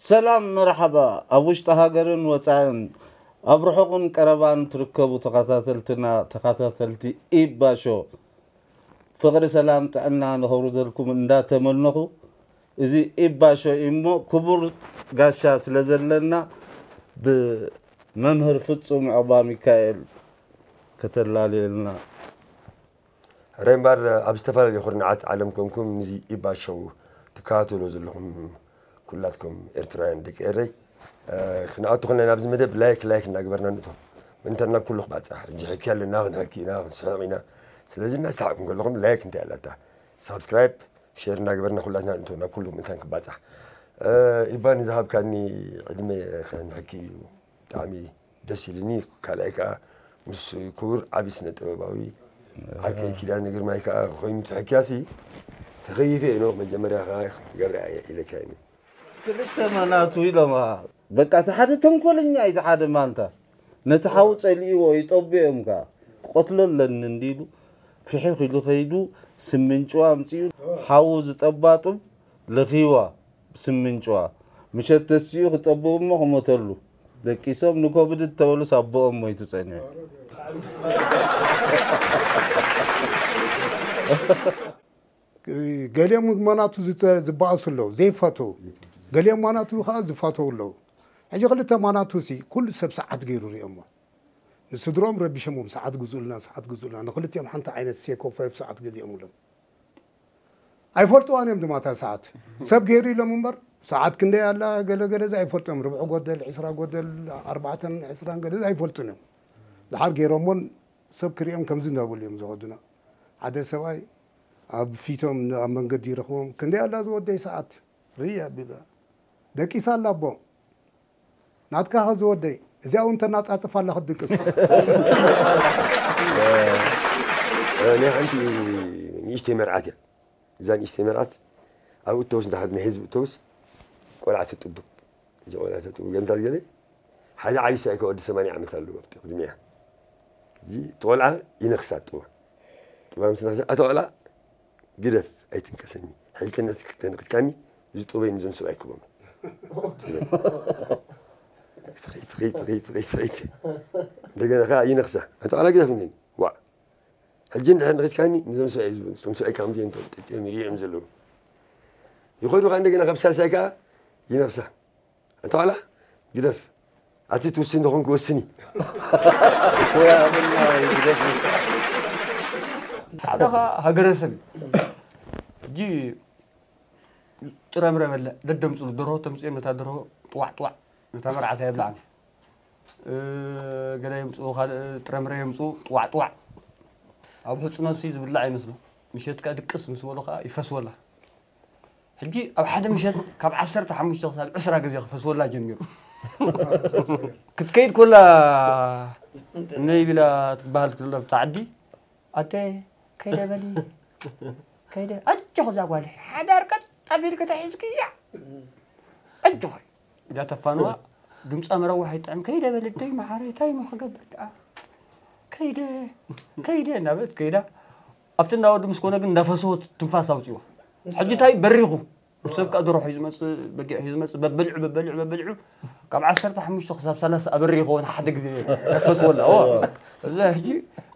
ሰላም መርሓባ ኣብ ውሽጢ ሃገርን ወፃእን ኣብ ርሑቕን ቀረባን ትርከቡ ተኸታተልትና ተኸታተልቲ ኢባ ሾ ፍቕሪ ሰላም ጥዕና ንኸውርደልኩም እንዳተመነኹ እዚ ኢባ ሾ እሞ ክቡር ጋሻ ስለ ዘለና ብመምህር ፍጹም ዑቕባ ሚካኤል ከተላልየልና። ሬምባር ኣብ ዝተፈላለዩ ኩርናዓት ዓለም ኮንኩም ንዚ ኢባ ሾው ትከታተሉ ዘለኹም ኩላትኩም ኤርትራውያን ደቂ ኤረይ ክንኣቱ ከለና ናብዚ መደብ ላይክ ላይክ እናግበርና ንእቶ ምእንተ ናብ ኩሉ ክባፃሕ ሕጂ ሕኪ ኣለና ክንሕኪ ኢና ክንስሕቕ ኢና ስለዚ እናሰሓቕኩም ከለኹም ላይክ እንታይ ኣለታ ሳብስክራይብ ሼር እናግበርና ኩላትና ንእቶ ናብ ኩሉ ምእንታን ክባፃሕ ኢባን ዝሃብካኒ ዕድመ ክንሕኪ እዩ ብጣዕሚ ደስ ኢሉኒ ካልኣይ ከዓ ምስ ክቡር ዓቢ ስነ ጥበባዊ ዓርከይ ኪዳነ ግርማይ ከዓ ኮይኑ ትሕክያሲ ተኸይፈ ኢኖ መጀመርያ ከዓ ገብረ ኢለካ ኢኒ ክልተ መናቱ ኢሎም በቃ እቲ ሓደ ተንኮለኛ እዩ ሓደ ማንታ ነቲ ሓው ፀሊእዎ ይጠብኦም ከዓ ክቐትሎ ኣለኒ እንዲሉ ፍሕኽ ኢሉ ከይዱ ስምንጭዋ ኣምፅኡ ሓዉ ዝጠባጡብ ለኺዋ ስምንጭዋ ምሸት ተሲኡ ክጠብእ እሞ ክሞተሉ ደቂሶም ንኮብድ እተበሉስ ኣቦኦም ሞይቱ ጸኒሑ። ገሊኦም ማናቱ ዝበኣሱ ኣለዉ ዘይፋተዉ ገሊኦም ማናቱ ከዓ ዝፋተዉ ኣለዉ ሕጂ ክልተ ማናቱ ሲ ኩሉ ሰብ ሰዓት ገይሩ ሪኦሞ ንስድሮም ረቢሸሞም ሰዓት ግዝኡልና ሰዓት ግዝኡልና ንክልቲኦም ሓንቲ ዓይነት ሴኮ ፋይፍ ሰዓት ገዚኦምሎም ኣይፈልጥዋን እዮም ድማ እታ ሰዓት ሰብ ገይሩ ኢሎም እምበር ሰዓት ክንደይ ኣላ ገለገለ እዚ ኣይፈልጦም ርብዒ ጎደል ዕስራ ጎደል ኣርባዕተን ዕስራን ገለ እዚ ኣይፈልጡን እዮም ድሓር ገይሮሞን ሰብ ክሪኦም ከምዚ እንዳበሉ እዮም ዝኸዱና ሓደ ሰብኣይ ኣብ ፊቶም ኣብ መንገዲ ይረኽቦም ክንደይ ኣላ ዝወደይ ሰዓት ርኢ ኣቢሉ ደቂሳ ኣላ ኣቦ ናትካ ከ ዝወደይ እዚኣ እውን ተናፃፅፍ ኣላ ክትድቅስ ናይ ሓንቲ ንእሽተይ መርዓት እያ እዛ ንእሽተይ መርዓት ኣብ እተውስ እንዳሓዝ ናይ ህዝቢ እተውስ ቆልዓ ተጥቡ እዚ ቆልዓ ተጥቡ ገምታት ገለ ሓደ ዓብዪ ሰብኣይ ከወዲ ሰማንያ ዓመት ኣለዎ ኣብቲ ቅድሚያ እዚ እቲ ቆልዓ ይነኽሳ ጥዋ ጥዋ ምስ ነኽሳ እቲ ቆልዓ ግደፍ ኣይትንከሰኒ ሕዚ ተነስክ ተነክስካኒ እዚ ጥበይ ንዞም ሰብኣይ ክቦም እንደገና ከዓ ይነኽሳ እቲ ቆልዓ ግደፍ ዋ ሕጂ እንድሕር ንኺስካኒ ንዞም ሰብኣይ ዝብሉ እቶም ሰብኣይ ካብ ምትኦም እዮም ተንጠልጢሎም ይሪኦም ዘለዉ ይኸዱ ከዓ እንደገና ካብ ሳልሳይ ከዓ ይነኽሳ ኣንታ ዋላ ግደፍ ኣቲ ትውስን ተኾንክ ወስኒ ሓደ ከዓ ሃገረሰብ ሕጂ ጥረምረ በለ ደደምፅሉ ደርሆ ተምፅኦ ነታ ደርሆ ጥዋዕ ጥዋዕ ነታ መርዓት ኣየብልዓን ገለ የምፅኡ ካልእ ጥረምረ የምፅኡ ጥዋዕ ጥዋዕ ኣብ ሕፅኖት ሲ ዝብላዕ ይመስሎ ምሸት ከ ድቅስ ምስ በሎ ከዓ ይፈስወላ ሕጂ ኣብ ሓደ ምሸት ካብ ዓሰርተ ሓሙሽተ ክሳብ ዕስራ ግዜ ክፈስወላ ጀሚሩ ክትከይድ ኮላ ነይ ቢላ ትበሃል ክለብ ተዓዲ ኣደ ከይደ በሊ ከይደ ኣጆኹ እዛ ጓል ሓዳር ቀጥ ኣቢልኪ ተሒዝክያ ኣጆኹ እዛ ተፋንዋ ድምፃ መረዋሕ ይጥዕም ከይደ በሊ ደይ መሓረ እንታይ ሞ ክገብር ደኣ ከይደ ከይደ እናበለት ከይዳ ኣብቲ እንዳወዲ ምስ ኮነ ግን እንዳፈሰወት ትንፋስ ኣውፅዋ ሕጂ እንታይ በሪኹ ሰብ ከዓ ደርሖ እዩ ዝመፅእ በጊዕ እዩ ዝመፅእ በበልዑ በበልዑ በበልዑ ካብ ዓሰርተ ሓሙሽተ ክሳብ ሰላሳ ኣበሪኹ ሓደ ግዜ ፈስወላ እዚ ሕጂ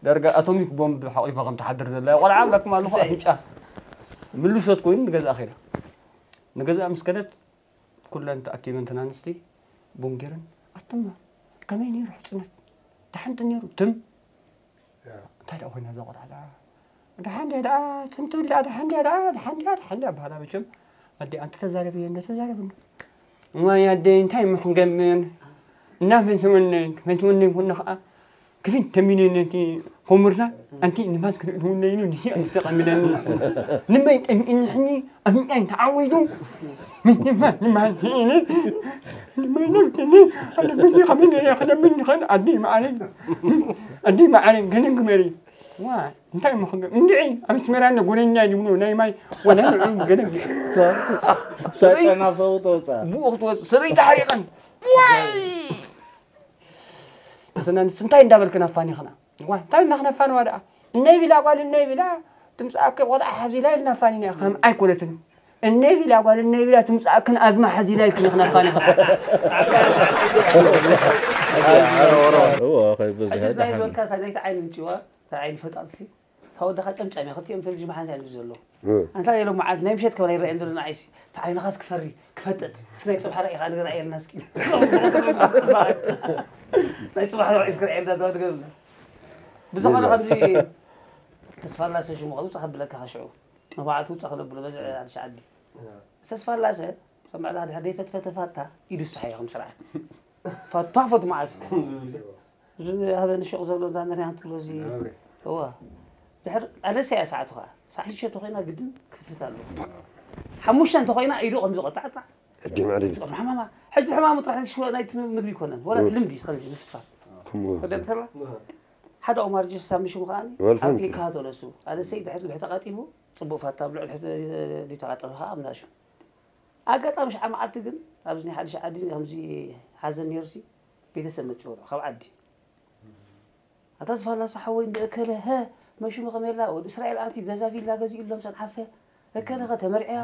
ዳርጋ ኣቶሚክ ቦምብ ሓቂፋ ከም ትሓድር ዘላ ቆልዓ ኣምላኩም ኣለኹ ኣፍንጫ ምልሶት ኮይኑ ንገዛእ ኸይዳ ንገዛእ ምስ ከደት ኩለን ተኣኪበን ተናንስቲ ቡን ገይረን ኣቱማ ከመይ ነይሩ ሕፅነት ደሓንቲ ነይሩ ትም እንታይ ደኣ ኮይና እዛ ቆልዓ ደኣ ደሓን ድያ ደኣ ትም ትብል ደኣ ደሓን ድያ ደኣ ደሓን ድያ ደሓን ድያ በሃላ መቸም ኣደ ኣንቲ ተዛረብዮ እንዶ ተዛረብኒ እዋይ ኣደ እንታይ ምክንገምን እና ፈንትወኒ ፈንትወኒ ኩና ከዓ ክፍን ተሚነኒ እቲ ኮምርታ ኣንቲ ንማት ክትእትውለይኑ ንሲ ኣንሰቀሚለኒ ንመይ ጠሚእኒ ሕኒ ኣፍንጫይ ተዓዊዱ ምንማ ንማት ኣለብኒ ከመይ ከለብኒ ኸን ኣዲ መዓረይ ኣዲ መዓረይ ገነን ግበሪ ዋ እንታይ እሞ ክገብር እንድዒ ኣብ ኣስመራ እነ ጎነኛ ይብሉ ናይ ማይ ወላ ንዑ ገለ ሳጨናፈው ተውፃ ብኡ ክትወፅእ ስርይ ተሓሪቐን ዋይ ኣሰናንስ እንታይ እንዳበልክን ኣፋኒኽና ዋ እንታይ እንዳኽነፋንዋ ደኣ እነይ ቢላ ጓል እነይ ቢላ ትምፅኣኪ ቆልዓ ሓዚላ ኢልና ኣፋኒና ከም ኣይኮነትን እነይ ቢላ ጓል እነይ ቢላ ትምጻእክን ኣዝማ ሓዚና ኢልክን ክነፋኒ እዎ ከይበዝሐ ሕጅስ ናይ ደሓን ዝበልካ ሳይ ናይቲ ዓይኒ ምፅዋ ሳይ ዓይኒ ፈጣጥሲ ታወደኻ ጨምጫም እያ ክልቲኦም ቴሌቪዥን ብሓንሳ እዮም ዘለዉ ኣንታ የሎም መዓልቲ ናይ ምሸት ከበላ ይረአየን ዘሎ ንዓይሲ እቲ ዓይንኻስ ክፈሪ ክፈጥጥ እስናይ ፅባሕ ራኢኻ ንገር ኣየልና እስኪ ናይ ፅባሕ ራኢስ ክረአየልና ዘዋድገልና ብዝኾነ ከምዚ ተስፋላሰ ሽሙ ከምዚ ከብለካ ሽዑ መባዕቲ ውፃ ክነብሎ በዚ ኣልሻ ዓዲ ተስፋላሰ ሰምዕላ ድሕር ደይፈትፈተ ፋታ ኢዱ ስሓዮ ከም ስርዓት ፋታ ፈቱ መዓት እዚ ሃበ ንሽቕ ዘሎ እንዳ መርያም ትብሎ እዚ እዋ ድሕር ኣለሰ እያ ሰዓቱ ከዓ ሰዓት ሽሸተ ኮይና ግድን ክፍትፍት ኣለዎ ሓሙሽተ እንተኮይና ኢዱ ከም ዝቆጣዕጣ ሕጂ ማዕረ ሕማማ ሕጂ ሕማሙ ጥራሕ ሽወ ናይ ምግቢ ይኮነን ወላ እቲ ልምዲ ከምዚ ምፍትፋት ከምኡ ፈደት ከላ ሓደ ኦማር ጅስ ሳብ ምሽሙ ከዓኒ ወልፈን ኣብ ኬካ ተለሱ ኣለሰይ ድሕር ድሕር ተቃጢቡ ፅቡቅ ፋታ ብልዕል ተቃጠበ ከዓ ኣብ ናሹ ኣጋጣሚ ሸዓ መዓልቲ ግን ኣብዚ ናይ ሓድሽ ዓዲ ከምዚ ሓዘን ነይሩሲ ቤተሰብ መፂዎ ካብ ዓዲ ኣታ ዝፋላሱ ሓወይ እንደ እከለ ሀ መሽሙ ከመላ ወዲ እስራኤል ኣትዩ ገዛ ቪላ ገዚኡሎም ሰንዓፈ እከለ ከተመርዕያ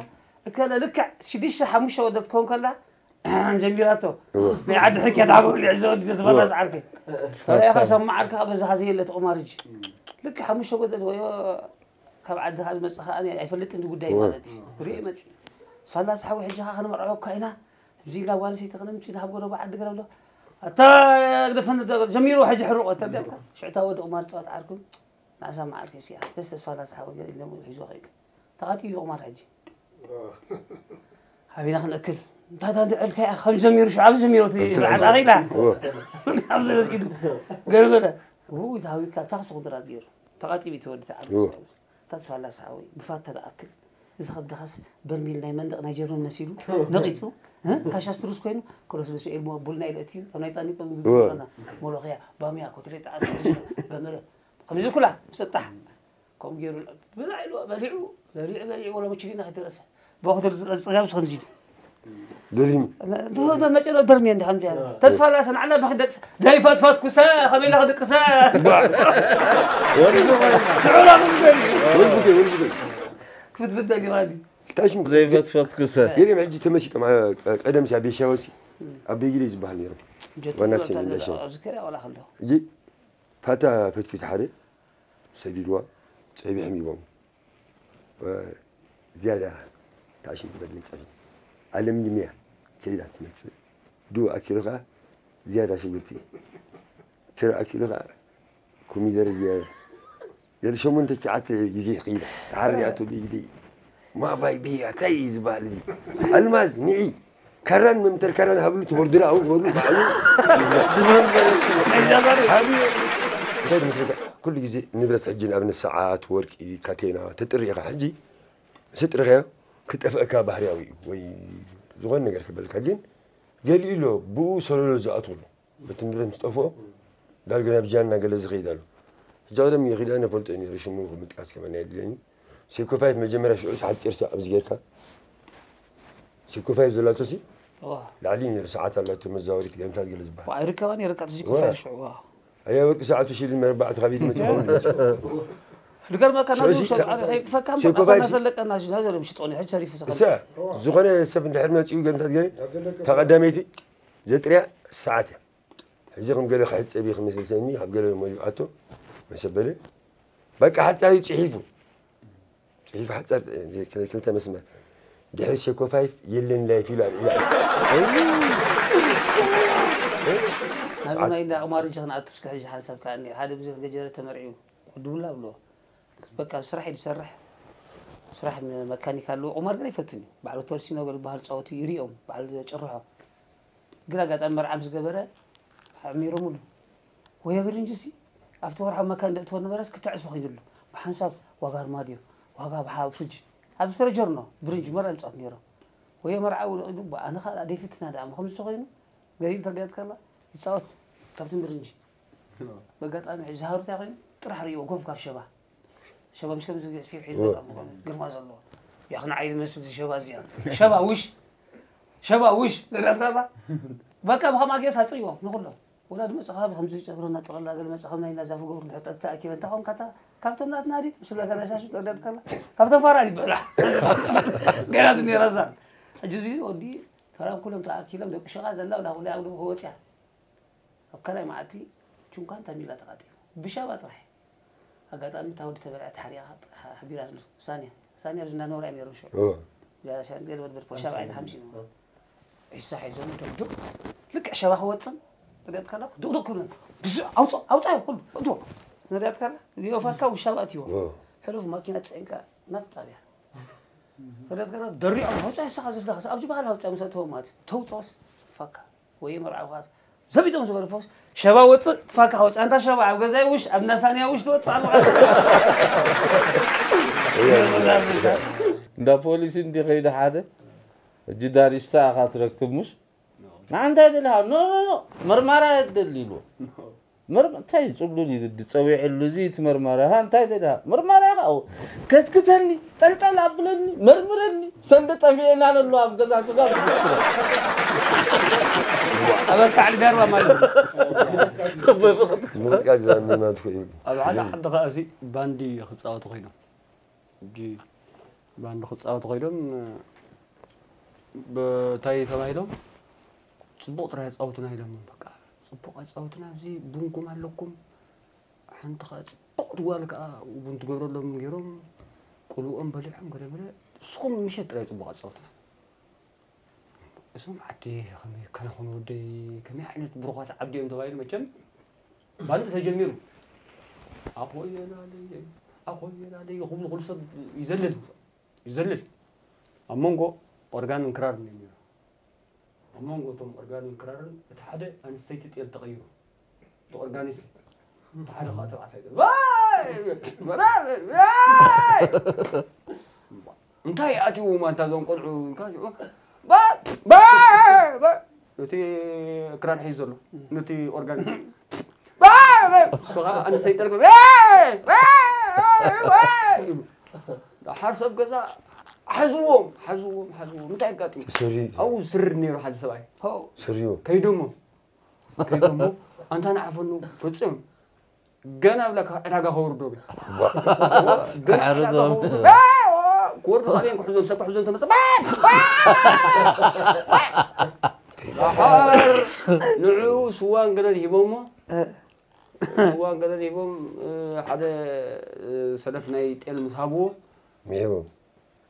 እከለ ልክዕ ሽዱሽተ ሓሙሽተ ወደ ትከውን ከላ ጀሚራቶ ናይ ዓዲ ሕክያት ዓገብ ልዕዘ ወዲ ተስፋላስ ዓርከ ተለያኻ ሰማዕ ዓርካ በዛ ሓዘ የለት ኦማር እጂ ልክዕ ሓሙሽተ ወደ ወዮ ካብ ዓዲ ካብ ዝመፅእ ከዓ ኣይፈልጥን ጉዳይ ማለት እዩ ክሪኦ መፅእ ዝፋላስ ሓወይ ሕጂ ከዓ ከነመርዕወካ ኢና እዚ ኢላ ጓል ሰይቲ ክነምፅእ ናብ ጎረባ ዓዲ ገረብሎ ኣታ ግደፈኒ ዶ- ጀሚሩ ሕጂ ሕርቆ ተብለካ ሽዕታ ወዲ ቁማር ፀወት ዓርኩ ንኣሳ መዓልከ ሲኣ ተስ ተስፋ ናሳ ሓወ ገር ኢሎም ሒዞ ከይዱ ተቃጢሉ ቁማር ሕጂ ሓቢና ክንእክል እንታይ ታ እንድዕልካ ኢያ ከም ጀሚሩ ሽዑ ኣብ ጀሚሩ እቲ ዓጣቂላ ኣብ ዘበት ኢሉ ገርበለ ውይ ታዊካ ታክሲ ኩንትራት ገይሩ ተቃጢቢ ተወዲ ተዓሉ ተስፋ ናሳ ሓወይ ብፋታ ዝኣክል እዚ ከብድኻስ በርሚል ናይ መንደቕ ናይ ጀርመን መሲሉ ነቒጹ እ? ካሻ ስትሩስ ኮይኑ ክለስልሱ ኤልሞ ቡልና ኢለ እትዩ ካብ ናይ ጣኒቆ ዝግበረና ሞሎኽያ ባምያ ኮትሌት ዓስ ገመለ ከምዚ ኩላ ሰጣሕ ከምኡ ገይሩ ብላዕ ኢሉ በሊዑ በሊዑ በሊዑ ወላ መችሊና ከይተረፈ ብወቅቲ ዝፅጋብስ ከምዚ ኢሉ ደሪም መፂኡ ደርሚ እንዲ ከምዚ ያለ ተስፋ ላሰ ንዓላ ብክደቅሰ ደይፈትፈትኩሰ ከመይ ኢለ ክድቅሰ ትዕላ ወልጉዜ ወልጉዜ ክትፍት ደሊ ማለት እዩ ታሽም ዘይፈትፈትኩሰ ገሊኦም ሕጂ ተመሲጦም አ- ቀደም ሲያ ቤሻወሲ ኣብ ቤጊሊ ዝበሃል ነይሮም ዋና ክሰን ቤሻ ኣብዚ ከሪያ ዋላ ከለኹ እዚ ፋታ ፈትፊት ሓደ ሰዲድዋ ፀቢሖም ሂቦም ዝያዳ ታሽም ትበድል ፀቢ ኣለምልምያ ከይዳ ትመፅእ ዱ ኣኪሉ ከዓ ዝያዳ ሽጉርቲ ትረ ኣኪሉ ከዓ ኮሚደረ ዝያዳ ገለ ሸሞንተ ትሽዓተ ግዜ ክኢላ ተሓርያቶ ብኢደይ ማባይ ብያ እንታይ እዩ ዝበሃል እዚ ኣልማዝ ንዒ ካራን መምተር ካራን ሃብሉ ትወርድላ ኣብኡ ክበሉ ባዕሉ ኩሉ ግዜ ንብረት ሕጂ ንኣብነት ሰዓት ወርቂ ካቴና ተጥሪእኻ ሕጂ ስጥርኸዮ ክጠፍእካ ባህርያዊ እዩ ወይ ዝኾነ ነገር ክበልካ ግን ገሊኡ ኣሎ ብኡ ሰለሎ ዝኣትወሉ በቲ ንብረት ምስ ጠፍኦ ዳርጋ ናብ ጃና ገለ ዝኸይድ ኣሎ ሕጂ ቀደም ይኽእል ነፈልጦ ነይሩ ሽሙ ምጥቃስ ከመና የድልየኒ ሴኮፋይት መጀመርያ ሽዑ ሓፂር ሰ ኣብዚ ጌርካ ሴኮፋይት ዘላቶ ሲ ላዕሊ ነይሩ ሰዓት ኣላቶ መዛወሪት ገምታት ገለ ዝበሃል ኣይርከባን ይርቀት ሲ ኮፋ ሽዑ ኣያ ወርቂ ሰዓቱ ሽል መርባዕቱ ካብ ኢድ መፂ ዝገርመካ ናዚ ውሸጥ ዓሪ ከይክፈካ ሴኮፋይት ዘለና ዘለቀና ናዘሎም ሽጦኒ ሕጂ ተሪፉ እሳ ዝኾነ ሰብ እንድሕር መፂኡ ገምታት ገለ ተቐዳመይቲ ዘጥርያ ሰዓት እያ ሕዚ ከም ገለ ክሕፀብ እዩ ክመስል ሰኒ ካብ ገለ መሊኡ ኣቶ መሰበለ በቃ ሓፃሪ ፅሒፉ ፅሒፉ ሓፃር ክልተ መስመር ድሕሪ ሴኮ ፋይፍ የለን ላይፍ ኢሉ ኣልዒሉ ናብዚ ናይ እንዳ ቁማር እጂ ክንኣቱ እስከ ሕጂ ሓንሳብ ከኣኒ ሓደ ብዙሕ ገጀረ ተመርዒዩ ወዲ ውላ ብሎ በቃ ስራሕ እዩ ዝሰርሕ ስራሕ መካኒክ ኣለዎ ቁማር ግን ኣይፈትን እዩ ባዕሉ ቶርሲኖ ዝበሃል ፃወቱ ይሪኦም ባዕሉ ዘጭርሖ ግን ኣጋጣሚ መርዓ ምስ ገበረ ኣዕሚሮምሉ ወየ ብርንጅ ሲ ኣብቲ ወርሓዊ መካን ደእትዎ ነበረስ ክልተ ዕፅፊ ኮይኑሉ ብሓንሳብ ዋጋ ኣርማድዮ ዋጋ ብሓ ፍርጅ ኣብ ፍረጀር ኖ ብርንጅ መርዓ ይፃወት ነይሮም ወየ መርዓ ውልቕዱ ኣነ ከዓ ደይፍትና ደኣ ከምዚ ተኮይኑ ገሊል ተርዲያት ከላ ይፃወት ካብቲ ብርንጅ በጋጣሚ ሕጂ ዝሃሩ እንታይ ኮይኑ ጥራሕ ርእይዎ ጎፍ ካብ ሸባ ሸባ ምሽ ከምዚ ገፂ ሒዙ ግርማ ዘለዎ ያኽን ዓይኒ መስል እዚ ሸባ እዚኣ ሸባ ውሽ ሸባ ውሽ ንረፍረፋ በቃ ብኸምኣ ገይርስ ኣፅርይዎም ንኩሎም ወላ ድመጽኻ ብከምዚ ጨብሮ እናጠቐላ ገለ መጽኻ ናይ ናዛፉ ገብሩ ድሕጠት ተኣኪበ እንታ ኾንካ እታ ካብቶም ናትና ዲት ምስ በልካ ናይ ሻሹ ተወዳድካላ ካብቶም ፋራ ይበላ ገና ትኔረዛ ሕጂ እዚ ወዲ ተራም ኩሎም ተኣኪሎም ደቂ ሸቓ ዘላ ወላ ኩላ ኣብ ልቡ ወጽያ ኣብ ካልኣይ መዓልቲ ቹንኳን ተሚላ ተቓጢሉ ብሻባ ጥራሕ ኣጋጣሚ እታ ወዲ ተበልዐት ሓሪያ ሓቢራ ሳንያ ሳንያ ኣብዚ እንዳነበራ እዮም ነይሮም ሽዑ እዛ ሻንጤ ዝበድበድ ፖሻብ ዓይኒ ሓምሲ ዒሳ ሒዞም ደብድብ ልክዕ ሸባ ክወፅን ትሪኣት ከላ ድቕድቕ ክብለን ብዙ ኣውፃ ኣውፃ ኩሉ እዶ ትሪኣት ከላ ሊኦፋካ ውሻባ እትይዎ ሕሉፍ ማኪና ፅዒንካ ናብ ጣብያ ትሪኣት ከላ ደሪዖም ኣውፃ ይሳኻ ዝፍለኻ ኣብዚ ባህል ኣውፃ ምስ ኣተዎም ማለት እዩ ተውፃውስ ፋካ ወይ መርዓውኻ ዘቢጦም ዝበርፎስ ሸባ ወፅእ ትፋካ ወፅእ ኣንታ ሸባ ኣብ ገዛይ ውሽ ኣብ ናሳንያ ውሽ ትወፅእ ኣለኻ እንዳ ፖሊስ እንዲ ከይዱ ሓደ እጂ ዳሪስታ ኢኻ ትረክብ ሙሽ ንዓንታይ ደልሃ ኖ ኖ ኖ መርማራ የደሊ ኢልዎ መርማ እንታይ ጽሉል እዩ ግዲ ጸዊዕሉ እዚ እቲ መርማራ ሃ እንታይ ደዳ መርማራ ያው ከትክተኒ ጠልጠል ኣብለኒ መርምረኒ ሰንደ ጠፊኤና ነሎ ኣብ ገዛ ስጋ ክትክረ ኣበርካ ዓሊ ዳርዋ ማለት እዩ ምጥቃት ዛንናት ኮይኑ ኣብ ሓደ ዓዲ ከኣሲ ባንዲ ክፃወቱ ኮይኖም እጂ ባንዲ ክፃወቱ ኮይኖም ብታይ ተባሂሎም ፅቡቅ ጥራይ ፃወቱና ኢሎም በቃ ፅቡቅ ኣፃወቱና ኣብዚ ቡንኩም ኣለኩም ሓንቲ ከዓ ፅቡቅ ትጓል ከዓ ቡን ትገብረሎም ገይሮም ቁልኦም በሊዖም ገለ ገለ ንስኹም ምሸት ጥራይ ፅቡቅ ኣፃወቱና እዞም ዓዲ ከመይ ከነኾኑ ወደይ ከመይ ዓይነት ብሩኻት ዓዲ እዮም ተባሂሉ መቸም ባንዲ ተጀሚሩ ኣኾየላለየ ኣኾየላለየ ክብሉ ኩሉ ሰብ ይዘልል ይዘልል ኣብ መንጎ ኦርጋንን ክራርን እዮም ነይሩ ኣብ መንጎ እቶም ኦርጋንን ክራርን እቲ ሓደ ኣንስተይቲ ጤል ተቐይሩ እቲ ኦርጋኒስት እቲ ሓደ ከዓ ተባዕታይ ጤል እንታይ ኣትዎም ኣንታ እዞም ቆልዑ እቲ ክራር ሒዙ ዘሎ ነቲ ኦርጋኒስት እሱ ከዓ ኣንስተይቲ ጤል ሓር ሰብ ገዛ ሓዝዎም ሓዝዎም ሓዝዎም እንታይ ኣጋጢሙ ኣብኡ ዝስርድ ነይሩ ሓደ ሰብኣይ ስርዮ ከይዶሞ ከይዶሞ ኣንታ ንዓፈኑ ፈፂኦም ገና ብላ ካብ ዕዳጋ ከውርዶ ክወርዱ ካበን ክሕዞም ሰብ ክሕዞም ተመፀ ንዑ ስዋን ገለን ሂቦሞ እዋን ገለ ሂቦም ሓደ ሰለፍ ናይ ጤል ምስ ሃብዎ ሚዒቦም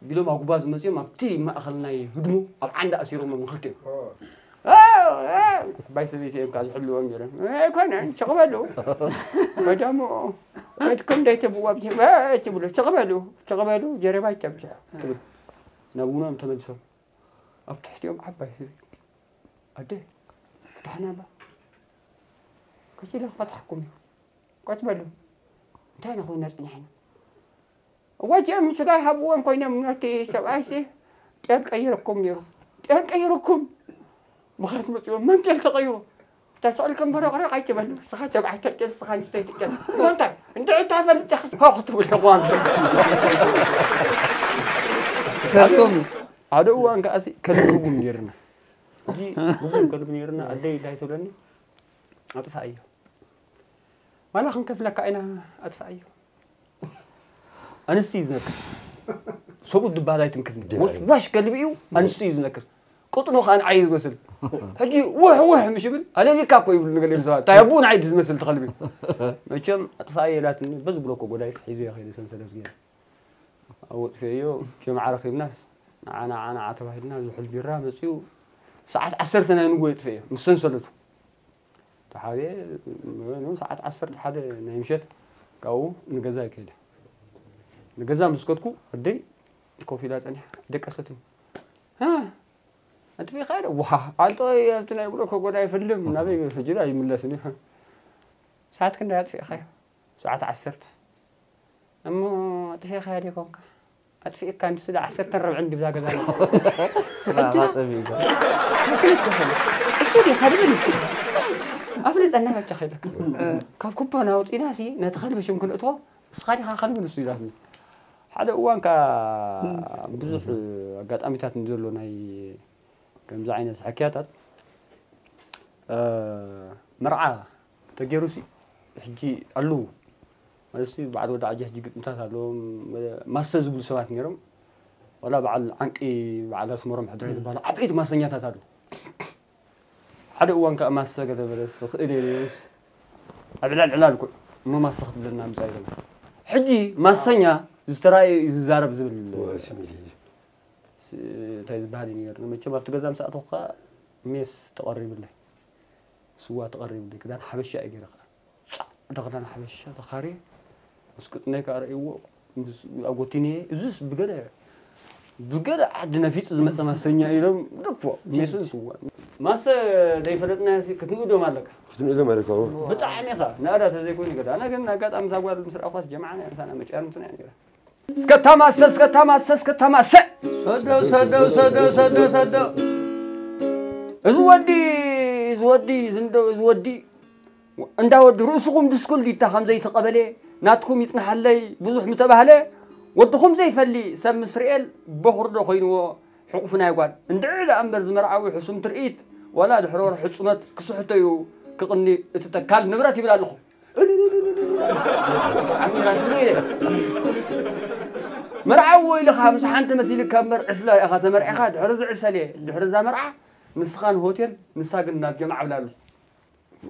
ቢሎም ኣጉባዝ መፅኦም ኣብቲ ማእኸል ናይ ህድሞ ኣብ ዓንዲ ኣሲሮሞም ንክልቲኦም ዓባይ ሰበይቲ እዮም ከዓ ዝሕልዎም ነይሮም ኣይኮነን ሸቕበሉ ከዳሞ ከድኩም ደይተብዋ ትብሎ ሸቕበሉ ሸቕበሉ ጀረባ ይተብዝሑ ትብል ናብ ውኖም ተመልሶም ኣብ ትሕቲኦም ዓባይ ሰበይቲ ኣደ ፍታሕና እባ ከሲለ ክፈታሕኩም እዩ ቆጭ በሉ እንታይ ኢና ኮይና ፅኒሕና እወ እቲኦም ስጋ ይሃብዎም ኮይኖም ነቲ ሰብኣይሲ ጤል ቀይረኩም ነይሩ ጤል ቀይርኩም ብኸት መፅዎም መን ጤል ተቐይሩ እታ ስቕልኩም በረቕረቕ ኣይትበሉ ንስኻ ተባዕታይ ጤል ንስኻ ኣንስተይቲ ጤል እንታይ እንድዒ እንታይ ፈልጥ ኢኻ ሆ ክትብሉ ይቋም ሰሪኦም ሓደ እዋን ከኣሲ ከልቢ ርጉም ነይርና ሕጂ ርጉም ከልቢ ነይርና ኣደይ እንታይ ትብለኒ ኣጥፋእዮ ዋላ ክንከፍለካ ኢና ኣጥፋእዮ ኣንስቲ እዩ ዝነክስ ሰብኡት ድበሃል ኣይትንክፍኒ ወሽዋሽ ከልቢ እዩ ኣንስቲ እዩ ዝነክስ ቅጥኑ ከዓ ንዓይ ዝመስል ሕጂ ውሕ ውሕ ምሽ ይብል ኣለሊካ እኮ ይብሉ ንገሊኦም ሰባት እንታይ ኣቡኡ ንዓይ ዝመስል ትኸልቢ መቸም ኣጥፋእዮ ኢላትኒ በዚ ብለኮ ጎዳይ ሒዘዮ ከይደ ሰንሰለት ገይረ ኣብኡ ኣጥፊአዮ ጀምዓ ረኺብናስ ንዓ ንዓ ንዓ ተባሂልና ዝሑል ቢራ መፂኡ ሰዓት ዓሰርተ ናይ ንጎ የጥፍአዮ ምስ ሰንሰለቱ ተሓብኤ ሰዓት ዓሰርተ ሓደ ናይ ምሸት ካብኡ ንገዛ ይከይደ ንገዛ ምስ ከድኩ ኣደይ ኮፍ ኢላ ፀኒሓ ደቀሰትኒ ኣጥፊእካ ዶ ዋ ኣንጠ ኣብቲ ናይ ብሎ ከጎዳ ይፈልም ናበይ ሕጂ ኣይምለስን እዩ ሰዓት ክንደይ ኣጥፊእካዮ ሰዓት ዓሰርተ እሞ ኣጥፊእካዮ ዶ ይኮንካ ኣጥፊእካ እንዲ ስለ ዓሰርተ ረብዕን ድብዛ ገዛ ስራሕና ጸቢብካ እሱ ዲኻ ድብል ኣፍልጠና በጃ ከይለካ ካብ ኩባና ኣውፂና ሲ ነቲ ከልቢ ሽም ክንእትዎ እስኻ ዲኻ ከልቢ ንሱ ኢላትኒ ሓደ እዋን ከዓ ብዙሕ ኣጋጣሚታት ንዘሎ ናይ ከምዚ ዓይነት ሕክያታት መርዓ ተገይሩሲ ሕጂ ኣለዉ። ማለትሲ በዓል ወዲ ዓጀ ሕጂ ግጥምታት ኣለዎም። ማሰ ዝብሉ ሰባት ነይሮም። ዋላ በዓል ዓንቂ፣ በዓል ኣስመሮም ሕድራይ ዝበሃሉ ዓበይቲ ማሰኛታት ኣለዉ። ሓደ እዋን ከኣ ማሰ ገለ በለስ ክእል እየ ኢለስ ኣብ ዕላል ዕላል ኩዕ እሞ ማሰ ክትብለና ምጻእ ኢሎም። ሕጂ ማሰኛ ዝተራእየ እዩ ዝዛረብ ዝብል እንታይ ዝበሃል እዩ ነይሩ። መቸም ኣብቲ ገዛ ምስ ኣተኹ ከኣ ሜስ ተቐሪቡለይ፣ ስዋ ተቐሪቡለይ፣ ክዳን ሓበሻ እየ ገይረ ከኣ። ጻዕዳ ክዳን ሓበሻ ተኻርየ፣ ምስ ቅጥነይ ከኣ ረእይዎ፣ ምስ ኣጎቲንየ፣ እዙስ ብገለ፣ ብገለ ዓዲ ነፊጹ ዝመጸ ማሰኛ ኢሎም ደፎ፣ ሜስን ስዋ። ማሰ ዘይፈለጥናዮሲ ክትንእዶም ኣለካ። ክትንእዶም ኣለካ፣ እዎ። ብጣዕሚ ኢኻ፣ ናእዳ ተዘይኮይኑ ገዳ። ኣነ ግን ኣጋጣሚ እዛ ጓል ምስ ረኣኹዋስ ጀምዓ ናይ ምሳና መጫርምትና እያ ነይራ። እስከ ታማሰ፣ እስከ ታማሰ፣ እስከ ታማሰ። ሰዶ፣ ሰዶ፣ ሰዶ፣ ሰዶ፣ ሰዶ። እዚ ወዲ፣ እዚ ወዲ፣ ዝንዶ፣ እዚ ወዲ፣ እንዳ ወዲ ርእስኹም ድስኩል ዲታ ከም ዘይተቐበለ፣ ናትኩም ይጽንሓለይ ብዙሕ ምተባህለ፣ ወድኹም ዘይፈሊ ሰብ ምስ ርኤል በኹርዶ ኮይንዎ ሕቑፉ ናይ ጓል። እንድዒ ደኣ እምበር ዝመርዓዊ ሕሱም ትርኢት፣ ዋላ ድሕሪ ወርሒ ሕጹመት ክስሕቶ እዩ ክቕኒ እቲ ተካል ንብረት ይብል ኣለኹ። ዓሚራ ትብሎ ኢለ። መርዓዎ ኢልኻ ምስ ሓንቲ መሲልካ እምበር ዕስለ ኢኻ ተመርዒኻ፣ ድሕሪ ዝዕሰለ፣ ድሕሪ እዛ መርዓ ንስኻ ንሆቴል፣ ንሳ ግን ናብ ጀምዓ ብላ ኣሎ።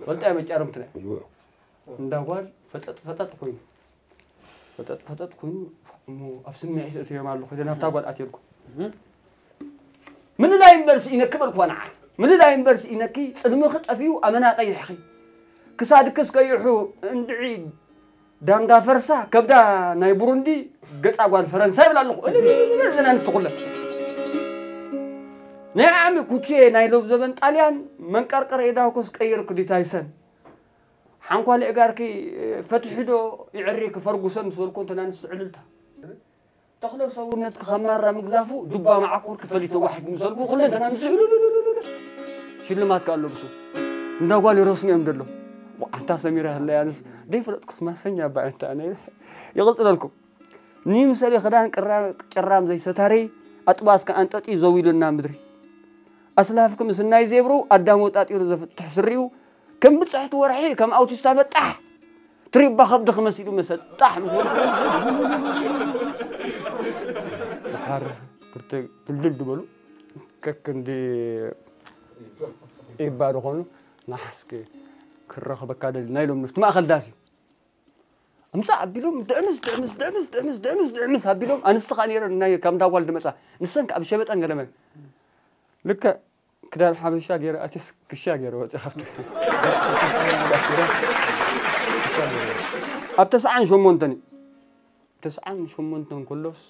ፈልጣ እየ መጫርምትና። እዎ። እንዳ ጓል ፈጠጥ ፈጠጥ ኮይኑ። ፈጠጥ ፈጠጥ ኮይኑ፣ እሞ ኣብ ስምዒት እትዮም ኣለኹ፣ ኢለ ናብታ ጓል ኣትየልኩ። ምልላይ እምበር ስኢነኪ በልኩዋ ንዓ። ምልላይ እምበር ስኢነኪ፣ ጽልምኺ ጠፊኡ ኣመና ቀይሕኺ። ክሳድክስ ቀይሑ እንድዒ ዳንጋ ፈርሳ፣ ከብዳ ናይ ቡሩንዲ፣ ገጻ ጓል ፈረንሳ ይብል ኣለኹ። እልል ኢለን ኣንስቲ ኩለን። ናይ ዓሚ ኩቼ ናይ ሎብ ዘበን ጣልያን፣ መንቀርቀር ኤዳውኮስ ቀይርኩ ዲታይሰን። ሓንኳሊ እጋርኪ ፈትሒ ዶ ይዕሪኪ ፈርጉሰን ምስ በልኩ እንተን ኣንስቲ ዕልልታ። ተኽለ ሰውነትኪ ከም ማራ ምግዛፉ ዱባ መዓኮርኪ ፈሊቶ ዋሒድ ምሰልኩ ኩለንተና ምስ ሽልማት ከኣ ኣለብሱ። እንዳ ጓል ይረስኑ እዮም ደሎ። ኣንታ ሰሚራ ህለያንስ ደይፈለጥኩስ ማሰኛ ኣባ ኣንታ ኣነ ይቕጽለልኩም። ንይምሰሊ ክዳን ቅራ-፣ ጭራም ዘይሰታሪ ኣጥባትካ ኣንጠጢ ዘው ኢሉና ምድሪ። ኣስላፍኪ ምስናይ ዜብሩ ኣዳም ወጣጢሩ ዘፍትሕ ስሪኡ ከም ብጽሕቲ ወርሒ ከም ኣውቲስታ በጣሕ ትሪባ ከብዲ ክመሲሉ መሰጣሕ ምስ በሉ፣ ድሓር ክልተ ድልድል ዝበሉ ከክንዲ ኢባ ዝኾኑ ንሓስኪ ክረኽበካ ደልና ኢሎም ንፍቲ ማእኸል ዳስ እዩ። ኣምጻእ ኣቢሎም ድዕምስ፣ ድዕምስ፣ ድዕምስ፣ ድዕምስ፣ ድዕምስ፣ ድዕምስ ኣቢሎም ኣንስቲ ከኣ ነይረን ናይ ካብ እንዳ ጓል ድመጻ ንሰን ከኣ ብሸበጠን ገለመን። ልክዕ ክዳን ሓበሻ ገይረ ኣትየስ ክሻ ገይረ ወፂ ካብቲ ኣብ ተስዓን ሸሞንተን እዩ። ተስዓን ሸሞንተን ከሎስ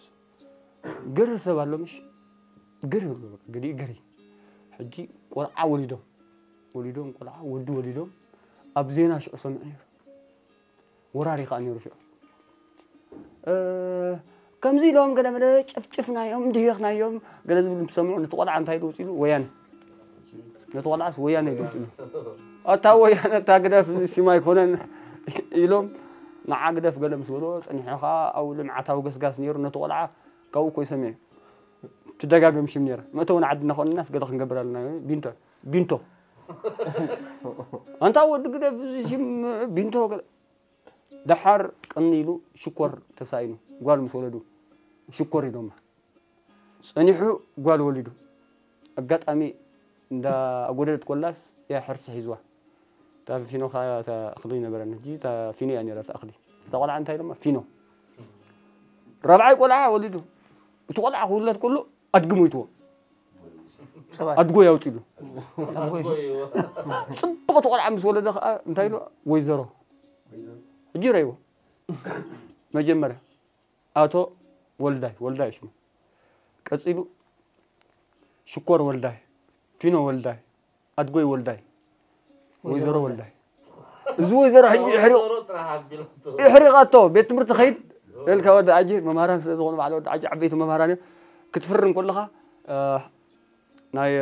ገረ ሰብ ኣሎ ምሽ ገረ ይብሎ በቃ ገዲኡ ገረ። ሕጂ ቆልዓ ወሊዶም ወሊዶም ቆልዓ ወዲ ወሊዶም ኣብ ዜና ሽዑ ሰምዑ ነይሩ። ወራሪ ከኣ ነይሩ ሽዑ። እ፣ ከምዚ ኢሎም ገለ መለ ጨፍጭፍናዮም፣ ድሂኽናዮም፣ ገለ ዝብል ምስ ሰምዑ ነቲ ቆልዓ እንታይ ኢሉ ወጺኡ? ወያነ። ነቲ ቆልዓስ ወያነ ኢሉ ወጺኡ። ኣታ ወያነ፣ ኣታ ግደፍ፣ እዚ ሽም ኣይኮነን ኢሎም ንዓ ግደፍ ገለ ምስ በልዎ ጸኒሑ ከኣ ኣብኡ ልምዓታዊ ገስጋስ ነይሩ። ነቲ ቆልዓ ካብኡ እኮ ይሰምዕ እዩ። ትደጋገም ሽም ነይራ። መእተዊ ንዓዲ እናኾነናስ ገለ ክንገብር ኣለና። ቢንቶ፣ ቢንቶ። ኣንታ ወዲ ግደፍ፣ እዚ ሽም ቢንቶ ገለ ደሓር ቅኒ ኢሉ ሽኮር ተሳኢኑ ጓል ምስ ወለዱ ሽኮር ኢሎማ። ጸኒሑ ጓል ወሊዱ። ኣጋጣሚ እንዳ ኣጎደለት ኮላስ እያ ሕርሲ ሒዝዋ። እታ ፊኖ ከኣ እታ እኽሊ ነበረን። ሕጂ እታ ፊኖ እያ ነይራ እታ እኽሊ። እታ ቆልዓ እንታይ ኢሎማ? ፊኖ። ራብዓይ ቆልዓ ወሊዱ። እቲ ቆልዓ ክውለድ ከሎ ኣድጊ ሞይትዎ። ኣድጎ ያውፅሉ። ጽቡቕ ቆልዓ ምስ ወለደ ከዓ እንታይ ኢሉ? ወይዘሮ። ሕጂ ረይዎ። መጀመርያ ኣቶ ወልዳይ፣ ወልዳይ ሽሙ። ቀጺሉ ሽኮር ወልዳይ፣ ፊኖ ወልዳይ፣ ኣድጎይ ወልዳይ፣ ወይዘሮ ወልዳይ። እዚ ወይዘሮ ሕጂ ይሕሪቕ-፣ ይሕሪቓቶ። ቤት ትምህርቲ ኸይድ ኢልካ ወዲ ዓጂ፣ መምሃራን ስለ ዝኾኑ ባዕለ ወዲ ዓጂ ዓበይቲ መምሃራን እዮም። ክትፍርም ከለኻ፣ እ፣ ናይ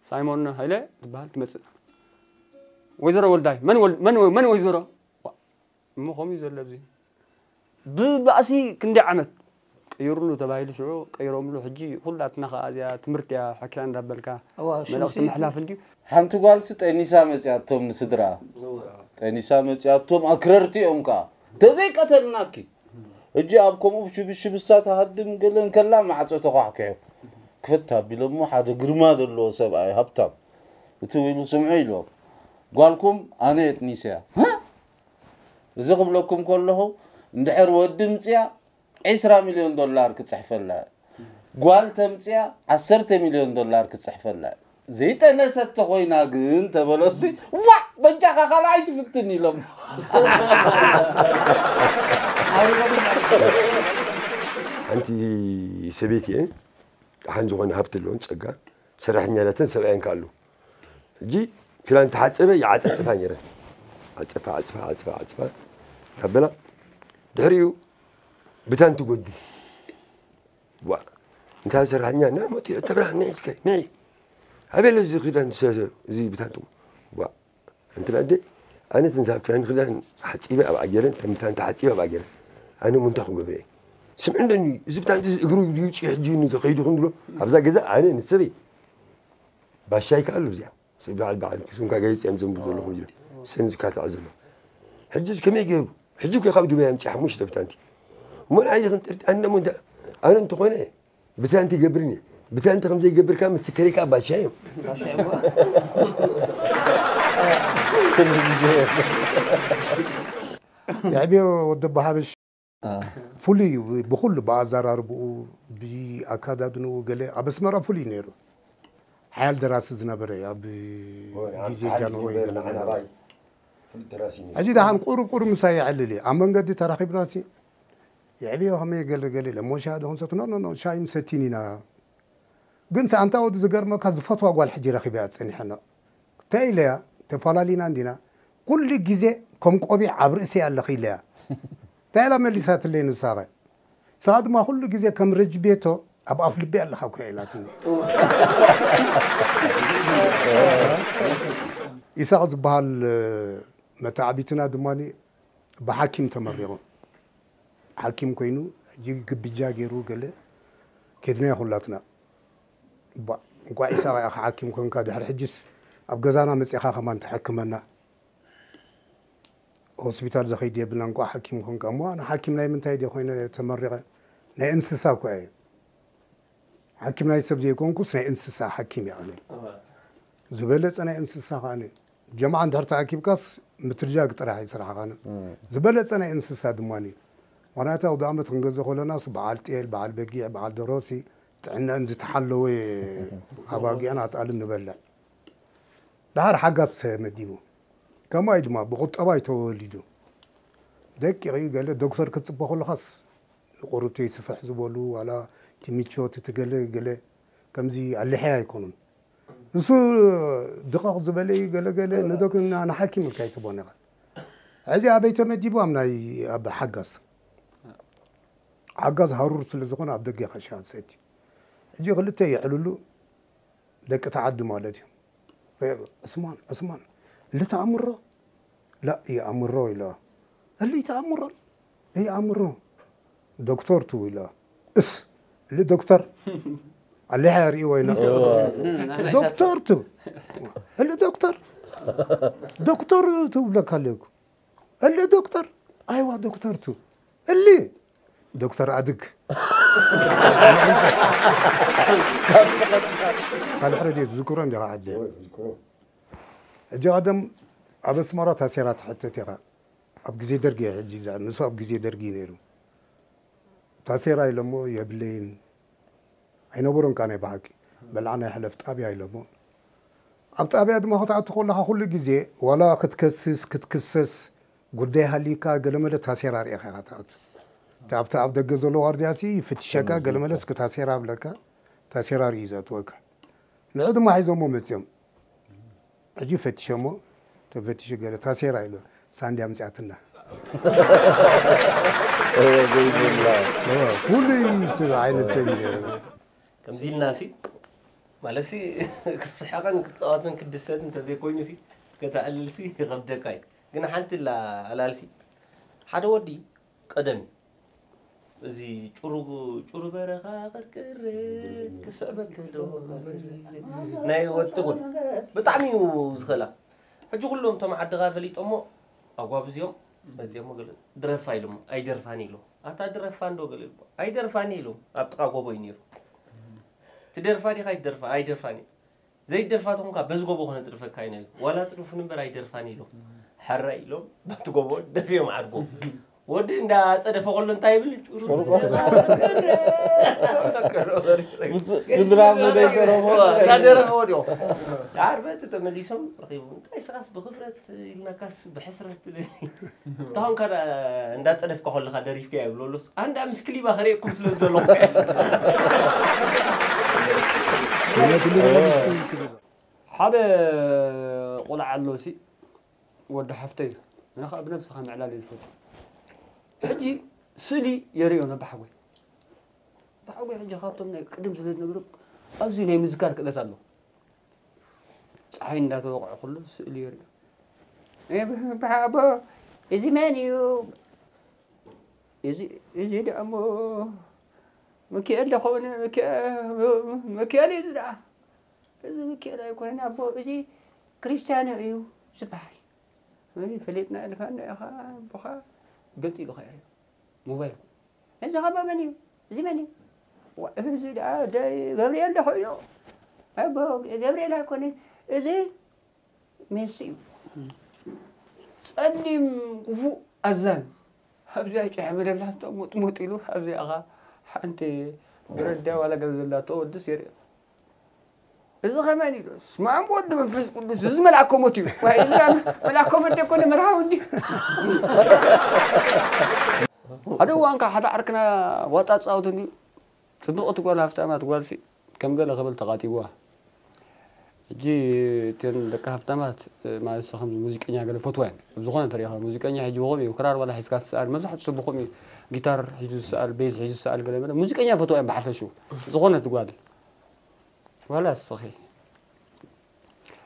ሳይሞን ሃይለ ትበሃል ትመጽእ። ወይዘሮ ወልዳይ፣ መን ወል-፣ መን ወ-፣ መን ወይዘሮ? ዋ፣ እሞ ከምኡ እዩ ዘሎ ኣብዚ። ብባእሲ ክንደይ ዓመት? ቅይሩሉ ተባሂሉ ሽዑ ቀይሮምሉ። ሕጂ ኩላትና ከኣ እዚኣ ትምህርቲ እያ ሓኪራ እንዳበልካ እዋ፣ ሽም መልእኽቲ ስኢት። ምሕላፍ እንድዩ። ሓንቲ ጓልሲ ጠኒሳ መፂኣቶም ንስድራ። ጠኒሳ መፂኣቶም ኣክረርቲ እዮም ከዓ። ተዘይቀተልናኪ። ሕጂ ኣብ ከምኡ ሽብሽብሳ ትሃድም ገለ እንከላ ማዕፆ ተኳሕኪሑ። ክፈት ኣቢሎሞ ሓደ ግርማ ዘለዎ ሰብኣይ ሃብታም። እቲ ኢሉ ስምዑ ኢሎም። ጓልኩም ኣነ የጥኒሰያ። ሃ? እዚ ክብለኩም ከለኹ እንድሕር ወዲ ምፅያ ዒስራ ሚልዮን ዶላር ክፅሕፈላ እየ። ጓል ተምፅያ ዓሰርተ ሚልዮን ዶላር ክፅሕፈላ እየ። ዘይጠነሰት ተኾይና ግን ተበሎሲ ዋዕ በጃኻ ካልኣይ ትፍትን ኢሎም። ሓንቲ ሰበይቲ እየ ሓን ዝኾነ ሃብቲ ኣለዎን ፀጋ ሰራሕኛታትን ሰብኣየን ከኣሉ ሕጂ ክዳን ተሓፀበ ይዓፀፅፋ ነይረ። ዓፅፋ ዓፅፋ ዓፅፋ ዓፅፋ ታበላ ድሕሪኡ ብታን ትጎዲ ዋ እንታ ሰራሕኛ ና መፂኡ ተብራህ ነይ እስከ ነይ ኣበለ እዚ ክዳን ዝሰ- እዚ ብታን ትጎ ዋ እንትና ኣደ ኣነ ትንሳ ክዳን ክዳን ሓፂበ ኣብ ኣገረ ተምታን ተሓፂበ ኣብ ኣገረ ኣነ ሙንታ ክገብረ እየ ስምዕ እንደኒ እዚ ብታንቲ እዚ እግሩ ይውፅእ ሕጂ ከይዱ ክንድሎ ኣብዛ ገዛ ኣነ ንሰበይ ባሻይ ከኣሉ እዚኣ ሰብ በዓል በዓል ክሱንካ ገይፅ እዮም ዘንቡ ዘለኹም ኢሉ ሰንዚ ካትዕ ዘሎ ሕጂ እዚ ከመይ ገይሩ ሕጂ እኮ ካብ ዱባይ ኣምፅእ ሓሙሽተ ብታንቲ እሞ ንዓይ ክንጥርጥ ኣነ ሞ ኣነ እንተኾነ ብታንቲ ይገብርኒ ብታንቲ ከም ዘይገብርካ ምስ ከሪካ ባሻ እዮም የዕብዮ ወዲ ኣቦሓበሽ ፍሉይ እዩ ብኩሉ ብኣዘራርብኡ ብኣካዳድንኡ ገለ ኣብ ኣስመራ ፍሉይ ነይሩ ሓያል ደራሲ ዝነበረ ኣብ ግዜ ጃንሆይ ገለ ገለ ሕጂ ደሓን ቁሩብ ቁሩብ ምሳይ የዕልል እዩ ኣብ መንገዲ ተራኺብናሲ የዕብዮ ከመይ ገለ ገለ ኢለ እሞ ሻሂ ዶ ክንሰቲ ኖ ኖ ኖ ሻሂ ንሰቲን ኢና ግን ኣንታ ወዲ ዝገርመካ ዝፈትዋ ጓል ሕጂ ረኺበያ ጸኒሐና እንታይ ኢለያ ተፈላለና እንዲና ኩሉ ግዜ ከም ቆቢዕ ኣብ ርእሲ ኣለኺ ኢለያ እንታይ ኢላ መሊሳትለይ ንሳኸ ንስኻ ድማ ኩሉ ግዜ ከም ረጅቤቶ ኣብ ኣፍ ልቢ ኣለኻ እኮ ኢላትኒ ኢሳቕ ዝበሃል መተዓቢትና ድማ ብሓኪም ተመሪቑ ሓኪም ኮይኑ ሕጂ ግብጃ ገይሩ ገለ ኬድናዮ ኩላትና እባ እንኳዕ ኢሳቕ ኢኻ ሓኪም ኮንካ ድሕሪ ሕጅስ ኣብ ገዛና መፂኻ ከማን ትሕክመና ሆስፒታል ዘኸይድ የብልና እንኳዕ ሓኪም ኮንካ እሞ ኣነ ሓኪም ናይ ምንታይ ድየ ኮይነ ተመሪቐ ናይ እንስሳ እኮ እየ ሓኪም ናይ ሰብ ዘይኮንኩስ ናይ እንስሳ ሓኪም እየ ኣነ ዝበለፀ ናይ እንስሳ ከኣነ ጀምዓ እንድሕር ተኣኪብካስ ምትርጃግ ጥራሕ እዩ ስራሕኻን ዝበለፀ ናይ እንስሳ ድማ እዩ ምክንያቱ ኣውደ ኣመት ክንገዝእ ከለናስ በዓል ጤል በዓል በጊዕ በዓል ደሮሲ ጥዕነአን ዝተሓለወ ኣባጊዕን ኣጣልን ንበልዕ ደሓር ሓጋዝ ተመዲቡ ከምኡ እዩ ድማ ብቁጠባ እዩ ተወሊዱ ደቂቕ እዩ ገለ ዶክተር ክትፅበ ከለኻስ ንቁሩብተይ ስፍሕ ዝበሉ ዋላ እቲ ምቾት እቲ ገለ ገለ ከምዚ ኣሊሐያ ኣይኮኑን ንሱ ድቐቕ ዝበለ እዩ ገለገለ ንዶክ ንሓኪም ኢልካ ይትቦን ኢኻ ሕዚ ኣበይ ተመዲቡ ኣብ ናይ ኣብ ሓጋዝ ሓጋዝ ሃሩር ስለ ዝኾነ ኣብ ደገ ኢኻ ሻሂ ትሰቲ ሕጂ ክልተ የዕልሉ ደቂ ተዓዲ ማለት እዩ ዑስማን ዑስማን ልተኣምሮ لا يأمره إلى اللي يتأمر يأمره دكتور تو إلى اس اللي دكتور اللي حيري وين دكتور تو اللي دكتور دكتور تو لك عليك اللي دكتور أيوة دكتور تو اللي دكتور أدق قال حرج يذكرون يا عدي ሕጂ ቀደም ኣብ ኣስመራ ታሴራ ትሕተት ኢኻ ኣብ ግዜ ደርጊ እየ ሕጂ ንሱ ኣብ ግዜ ደርጊ እዩ ነይሩ ታሴራ ኢሎሞ የብለይን ኣይነበሮን ካ ናይ ብሓቂ በልዓ ናይ ሕለፍ ጣብያ ኢሎሞ ኣብ ጣብያ ድማ ክትኣቱ ከለካ ኩሉ ግዜ ዋላ ክትከስስ ክትክሰስ ጉዳይ ሃልዩካ ገለመለ ታሴራ ርኢኻ ኢኻ ትኣቱ ኣብቲ ኣብ ደገ ዘሎ ዋርድያ ሲ ይፍትሸካ ገለመለ እስኪ ታሴራ ብለካ ታሴራ ርኢ ዘእትወካ ንዑ ድማ ሒዞሞ መፅዮም ሕጂ ፈትሸሞ ተፈትሹ ገለ ታሴራ ኢሉ ሳንድያ ምፅኣትና ኩሉ ሰብ ዓይነት ሰብ እዩ ከምዚ ኢልና ሲ ማለት ሲ ክስሕቕን ክፃወትን ክድሰትን እንተዘይኮይኑ ሲ ከተዕልል ሲ ይኸብደካ እዩ ግን ሓንቲ ላ ዕላል ሲ ሓደ ወዲ ቀደም እዩ እዚ ጭሩ ጭሩ በረኻ ቅርቅር ክስዕበክ ዶ ናይ ወጥቑን ብጣዕሚ እዩ ዝኽእላ። ሕጂ ኩሎም እቶም ዓድኻ ፈሊጦሞ ኣጓብዝዮም መዚኦም ገለ ድረፋ ኢሎም ኣይደርፋን ኢሎም ኣታ ድረፋ እንዶ ገለ ኢሎም ኣይደርፋን ኢሎም ኣብ ጥቓ ጎቦ እዩ ነይሩ። ትደርፋ ዲኻ ኣይትደርፋ ኣይደርፋን እዩ። ዘይደርፋ ተኾንካ በዚ ጎቦ ክነጽድፈካ ኢና ኢሉ። ዋላ ጽድፉን እምበር ኣይደርፋን ኢሎም። ሕራይ ኢሎም በቲ ጎቦ ደፊኦም ዓድጎም። ወዲ እንዳ ጸደፈ ከሎ እንታይ ይብል? ጭሩ ምዝራብ ዘይገረሞ። እንዳደረፈ ወዲኦም። ዳርበቲ ተመሊሶም ረኺቦም። እንታይ ስኻስ ብኽፍረት ኢልናካስ ብሕስረት ትብል። እንታሁን ከዳ እንዳጸደፍካ ከለኻ ደሪፍካ ይብሎ ኣሎስ። ኣንዳ ምስ ክሊባ ከርእየኩም ስለ ዝደለኹ። ሓደ ቆልዓ ኣሎ ሲ ወዲ ሓፍተይ እዩ። ኣነ ከዓ ብነብስኻ ምዕላል እየ ዝፈቱ። ሕጂ ስእሊ የርእዮ ነባሓጎይ። ባሓጎይ ሕጂ ካብቶም ናይ ቅድም ስለ ዝነብሩ ኣዝዩ ናይ ምዝካር ክእለት ኣሎ። ፀሓይ እንዳተወቕዐ ኩሉ ስእሊ የርእዮ። "ኣቦ፣ እዚ መን እዩ? እዚ፣ እዚ ደኣ እሞ ሚካኤል ዶ ኸውን? ሚካ-፣ ሚካኤል እዩ እዚ ደኣ። እዚ ሚካኤል ኣይኮነን ኣቦ፣ እዚ ክርስትያኖ እዩ ዝበሃል። እዚ ፈሊጥና ኢልካ እንዳ ኢኻ ኣቦኻ ገጽ ኢሉ ከየርእዮ። ሞባይል። እዚ ኸ መን እዩ? እዚ መን እዩ? ዋ፣ እዚ ደኣ ደ-፣ ገብርኤል ዶ ኮይኑ? ኣቦ፣ ገብርኤል ኣይኮነን። እዚ ሜሲ እዩ። ጸሊም ክፉእ ኣዛን። ኣብዚኣ ጭሕ በለላቶ፣ ሙጥሙጥ ኢሉ፣ ኣብዚኣ ኸኣ ሓንቲ ብረዳ ዋላ ገለ ዘላቶ ወድስ የርእዮ። እዚ ኸመን ኢሉ? ስማዕም ወዲ መንፈስ ቅዱስ፣ እዚ መልኣከ ሞት እዩ። ዋይ፣ እዚ ደኣ መልኣከ ሞት ደኮነ መርሃዊ እንዲ። ሓደ እዋን ከኣ ሓደ ዓርክና ዋጣ ጻወት እንዲ። ጽብቕቲ ጓል ሃፍታማት ጓልሲ ከም ገለ ክብል ተቓጢብዋ። ሕጂ እተን ደቂ ሃፍታማት፣ እ፣ ማለት ከምዚ ሙዚቀኛ ገለ ፈትዋ እየን። ኣብ ዝኾነ ተሪኻ ሙዚቀኛ ሕጂ ብኸምኡ እዩ። ክራር ዋላ ሒዝካ ትስኣል፣ መብዛሕትኡ ሰብ ብኸምኡ እዩ። ጊታር ሒዙ ዝስኣል፣ ቤዝ ሒዙ ዝስኣል ገለ መለ። ሙዚቀኛ ፈትዋ እየን ብሓፈሽኡ። ዝኾነት ጓል። ዋላ እስኺ።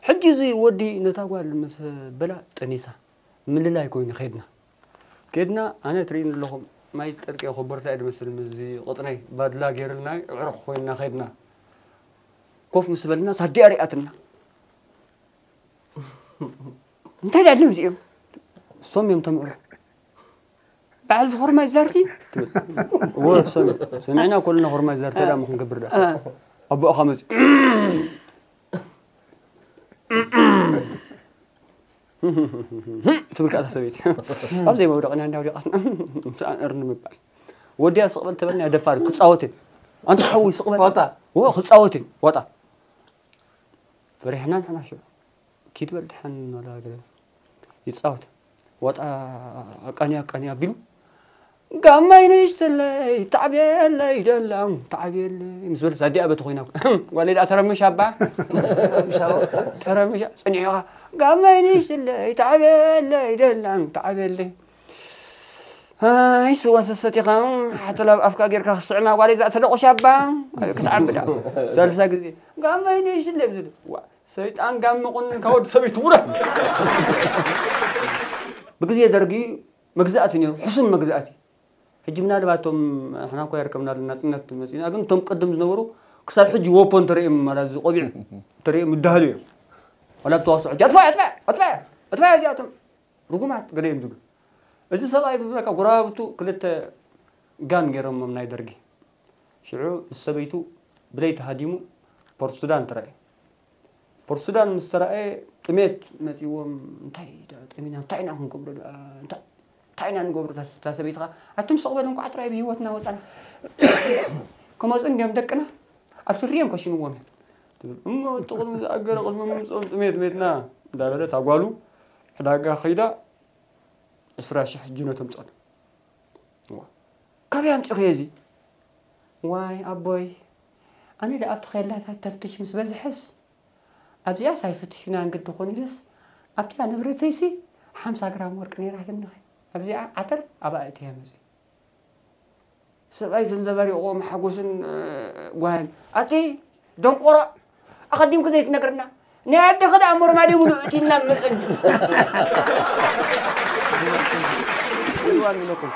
ሕጂ እዚ ወዲ ነታ ጓል ምስ በላ ጠኒሳ። ምልላይ ኮይኑ ኸድና። ኬድና፣ ኣነ ትርእይኒ ኣለኹም፣ ማይ ጠርቂ ኮቦርታ እየ ዝመስል፣ ምስዚ ቕጥነይ ባድላ ገይርልና፣ ኣዕሩኽ ኮይንና ኸድና። ኮፍ ምስ በልና፣ ታዲኣ ሪኣትና። "እንታይ ደኣ ኣለዉ እዚኦም?" "እሶም እዮም እቶም ኣዕሩኽ። በዓል እዚ ኾርማጅ ዛርቲ?" ትብል። "እወ፣ እሶም እዮም። ሰሚዕና ኮለና ኾርማጅ ዛርቲ፣ እ። ደኣ እሞ ክንገብር ደኣ?" እ። ኣቦኣ ኸኣ መጺኡ። ትብል ከኣ እታ ሰበይቲ። ኣብ ዘይመውደቕና እንዳወደቐትና ምስኣን እርኒ ምባል። ወዲያ ስቕ በል ተበልና ደፋር ክጻወት እየ። ኣንታ ሓዊ ስቕ በል። ዋጣ። ወ-፣ ክጻወት እየ። ዋጣ። ፈሪሕና ንሕና ሽዑ። ኪድ በል ድሓን ወላ ገለ። ይጻወት። ዋጣ ኣቃንያ ኣቃንያ ኣቢሉ ጋመይ ንእሽተለይ፣ ተዓብየለይ ደላም፣ ተዓብየለይ ምስ በለት ኣዲኣ በቲ ኮይና፣ ጓለይ ደኣ ተረምሻ እባ፣ ተረምሻ፣ ጸኒሕኻ፣ ጋመይ ንእሽተለይ፣ ተዓብየለይ ደላም፣ ተዓብየለይ። ኣይ፣ ስዋ ሰሰቲኻ፣ ሓተላ ኣብ ኣፍካ ጌርካ ክስዕማ፣ ጓለይ ደኣ ተደቑሻ እባ፣ ክትዓቢ ደኣ። ሳልሳ ግዜ፣ ጋመይ ንእሽተለይ፣ ዝብል። ዋ፣ ሰይጣን ጋመ ቁንንካ ወዲ ሰበይቲ ውረድ። ብግዜ ደርጊ መግዛእቲ ነይሩ፣ ሕሱም መግዛእቲ። ሕጂ ምናልባት እቶም ንሕና እኳ የርከብናሉ ናጽነት መጺእና፣ ግን እቶም ቅድም ዝነበሩ ክሳብ ሕጂ ወፖን ተርእዮም፣ ማለት እዚ ቆቢዕ ተርእዮም ይዳሃሉ እዮም። ዋላ ብተዋስኦ ሕጂ ኣጥፋ፣ ኣጥፋ፣ ኣጥፋ፣ ኣጥፋ እዚኣቶም ርጉማት ገለ እዮም ዝብሉ። እዚ ሰብኣይ ብዝበለካ ጎረባብቱ ክልተ ጋን ገይሮሞም ናይ ደርጊ። ሽዑ ምስ ሰበይቱ ብለይቲ ሃዲሙ ፖርት ሱዳን ተራእየ። ፖርት ሱዳን ምስ ተራእየ ጥሜት መጺዎም፣ "እንታይ ደኣ ጠሚና፣ እንታይ ኢና ክንገብሮ ደኣ? እንታይ፣ እንታይ ኢና ንገብሮ?" እታ፣ እታ ሰበይቲ ኸኣ፣ "ኣቱም ስቕ በሉ እንኳዕ ጥራይ ብህይወትና ወጻና። ክመጹ እንድዮም ደቅና፣ ኣብ ስሪ እዮም ከሽንዎም" እዮም ትብል። እሞ እቲ ቅድሚ ዝኣገረ ቅድሚ ምምጽኦም ጥሜት ሜትና እንዳበለት ኣጓሉ ዕዳጋ ኸይዳ ዕስራ ሽሕ ጅኖ ተምጸሉ። ዋ፣ ካበይ ኣምጺእኽዮ እዚ? ዋይ ኣቦይ፣ ኣነ ደኣ ኣብቲ ኼላታት ተፍትሽ ምስ በዝሐስ፣ ኣብዚኣስ ኣይፍትሽናን ግዲ ኾን ኢለስ፣ ኣብታ ንብረተይሲ ሓምሳ ግራም ወርቂ ነይራትኒ። ኣብዚኣ ዓተር ኣብኣ እትያ መጺእ። ሰብኣይ ዘንዘባሪቖም ሓጎስን፣ እ፣ ጓህን። ኣቲ ደንቆሮ፣ ኣቐዲምኪ ዘይትነግርና? ናይ ኣደኺ ደኣ ሞርማዴ ሙሉእ እቲ እናመጸኒ። እዋን ኢለኩም።